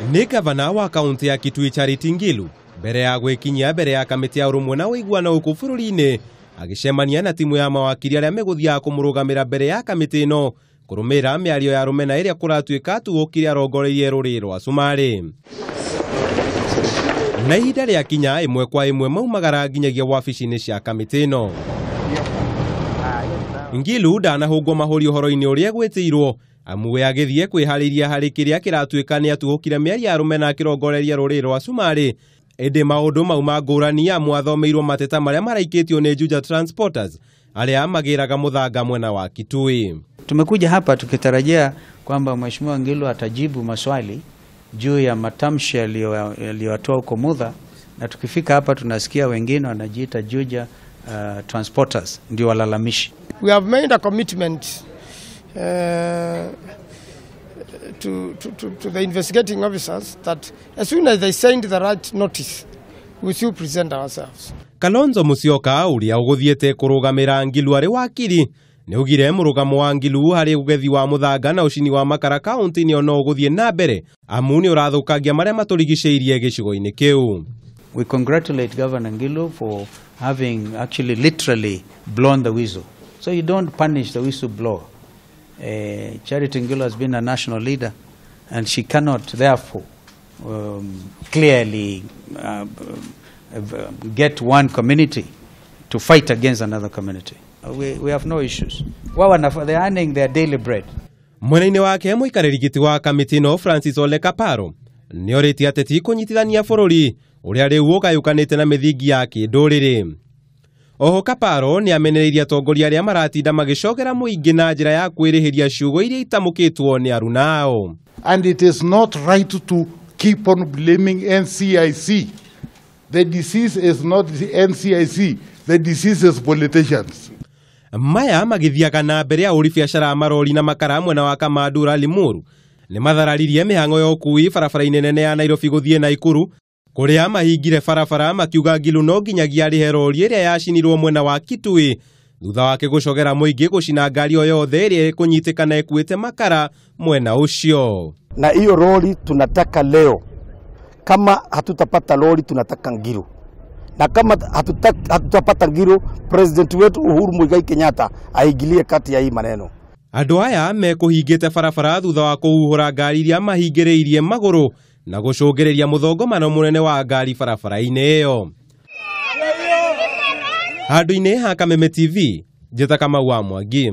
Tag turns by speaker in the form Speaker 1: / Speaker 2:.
Speaker 1: Nĩ gavana wa kaunti ya Kitui Charity Ngilu mbere ya gwĩkinyia mbere ya kamĩtĩ ya ũrũmwe na ũiguano gũkũ bũrũri-inĩ agĩcemania na timu ya mawakiri arĩa megũthiaga kũmũrũgamĩra mbere ya kamĩtĩ ĩno kũrũmĩrĩra mĩario ya rũmena ĩrĩa kũratuĩka atuũkire arongoreirie rũrĩrĩ rwa Cumarĩ. Na ihinda rĩa kinya ĩmwe kwa ĩmwe maumagara nginyagia wabici-inĩ cia kamĩtĩ ĩno. Ngilu ndanahũngwo mahũri ũhoro-inĩ ũrĩa gwĩtĩirwo amu we agĩthiĩ kwĩharĩria harĩ kĩrĩa kĩratuĩka nĩ atuhũkire mĩario ya rũmena akĩrongoreria rũrĩrĩ rwa Cumarĩ. Ĩndĩ maũndũ mauma ngũrani amu athomeirwo mateta marĩa maraikĩtio nĩ Juja Transporters arĩa magĩraga mũthanga mwena wa Kitui.
Speaker 2: Tumekuja hapa tukitarajia kwamba Mheshimiwa Ngilu atajibu maswali juu ya matamshi aliyotoa huko Mudha, na tukifika hapa tunasikia wengine wanajiita Juja Transporters ndio walalamishi.
Speaker 3: We have made a commitment to the investigating officers that as soon as they send the right notice, we should present ourselves.
Speaker 1: Kalonzo Musyoka ũrĩa ũgũthiĩte kũrũgamĩra Ngilu arĩ wakiri nĩaugire mũrũgamo wa Ngilu harĩ ũgethi wa mũthanga na ũcini wa makara kaunti-inĩ no ũgũthiĩ na mbere amu nĩ ũrathũkangia marĩa matũrigicĩirie gĩcigo-inĩ kĩu.
Speaker 2: We congratulate Governor Ngilu for having actually literally blown the whistle. So you don't punish the whistleblower. Charity Ngilu has been a national leader, and she cannot therefore clearly get one community to fight against another community. We have no issues. They're earning their daily bread.
Speaker 1: Mwena-inĩ wake mũikarĩri gĩtĩ wa kamĩtĩ ĩno Francis Ole Kaparo nĩorĩtie ateti kũnyitithania bũrũri ũrĩa rĩu ũgayũkanĩte na mĩthingi ya kĩndũrĩrĩ. Oho Kaparo nĩamenereirie atongoria arĩa maratinda magĩcogera mũingĩ na njĩra ya kwĩrĩhĩria ciugo iria itamũkĩtwo nĩ aruna ao.
Speaker 4: And it is not right to keep on blaming NCIC. The disease is not the NCIC, the disease is politicians.
Speaker 1: Maya magĩthiaga na mbere ya ũri biacara marori na makara mwena wa Kamandura Limuru nĩ mathararirie mĩhang'o ya ũkui barabara-inĩ nene ya Nairobi gũthiĩ Naikuru kũrĩa mahingire barabara makiuga Ngilu no nginyagia arĩhe rori ĩrĩa yacinirwo mwena wa Kitui thutha wake gũcogera mũingĩ gũcina ngari o yothe ĩrĩa ĩkũnyitĩkana ĩkuĩte makara mwena ũcio.
Speaker 5: Na hiyo rori tunataka leo, kama hatutapata rori tunataka Ngilu, na kama hatutapata Ngilu, president wetu Uhuru Muigai Kenyatta aingilie kati ya hii maneno.
Speaker 1: Andũ aya mekũhingĩte barabara thutha wa kũhuhũra ngari iria mahingĩrĩirie magũrũ na gũcũngĩrĩria mũthongomano mũnene wa ngari barabara-inĩ ĩyo. Handũ-inĩ ha Kameme TV, njĩta Kamau wa Mwangi.